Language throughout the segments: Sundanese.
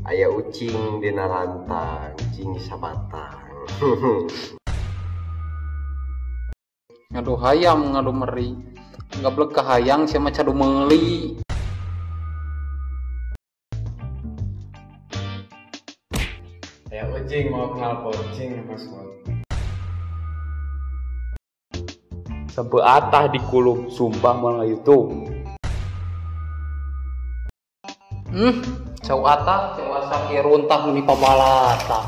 Aya ucing dina rantang, cing sabatang. Ngadu hayam ngadu meri. Gablek ka hayang sia mah cadu meuli. Aya ucing mau kenal pocing mas bot. Sebeatah dikulub sumpah moal YouTube. Cau atah, cau asak ieu runtah meni pabalata.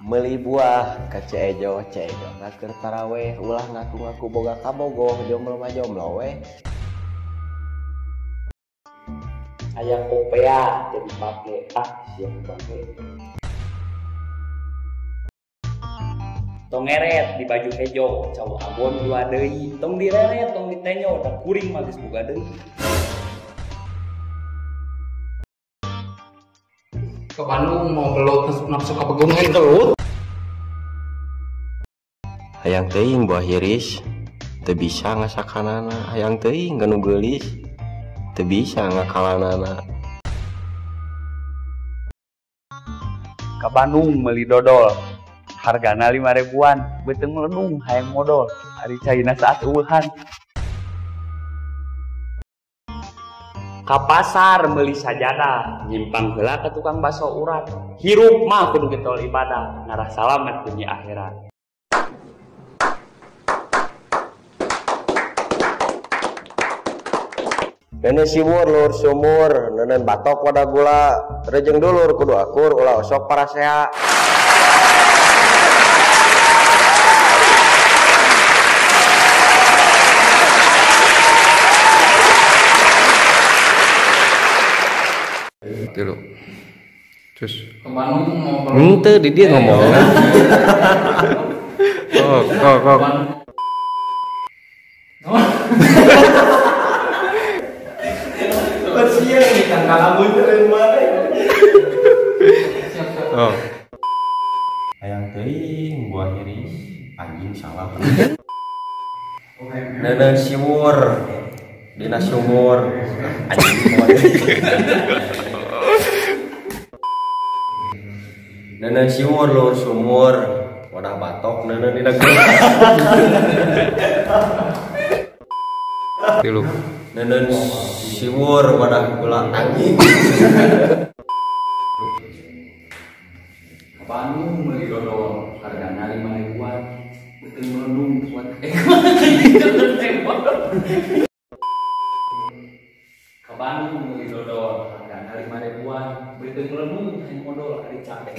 Meuli buah ka Ceejo, Ceejo ngaker taraweh, ulah ngaku-ngaku boga kabogoh, jomblo mah jomblo weh. Hayang popea jadi pake, ah siap pake. Tong ngeret di baju hejo, cau abon dua deui, tong direret, tong ditenyo, da kuring mah geus boga deui. Ke Bandung mau gelut nafsu ka pegunungan gelut. Hayang teuing buah hiris, teu bisa ngasakanana, hayang teuing ganu geulis, teu bisa ngakalanana. Ka Bandung meuli dodol. Hargana 5 ribuan, beuteung melenung hayang modol, ari caina saat eueuhan. Ka pasar meuli sajadah, nyimpang heula ka tukang baso urat. Hirup mah kudu getol ibadah, ngarah salamet dunia akhirat. Nenek siwur luhur sumur, nenen batok wadah gula, rejeng dulur kudu akur ulah osok parasea. Tilu. Terus Ke Bandung mau gelut. Henteu di dieu ngomong. Oh, kok kok. Oh. Hayang teuing buah hiris, anjing salah. Nenen siwur dina sumur, anjing. Nenen siwur luhur sumur, wadah batok nenen dina gula. Tilu. Nenen siwur wadah gula anjing. Ke Bandung meuli dodol, hargana 5 ribuan, beuteung melenung buat Ke Bandung meuli dodol, hargana 5 ribuan, beuteung melenung hayang modol ari capek.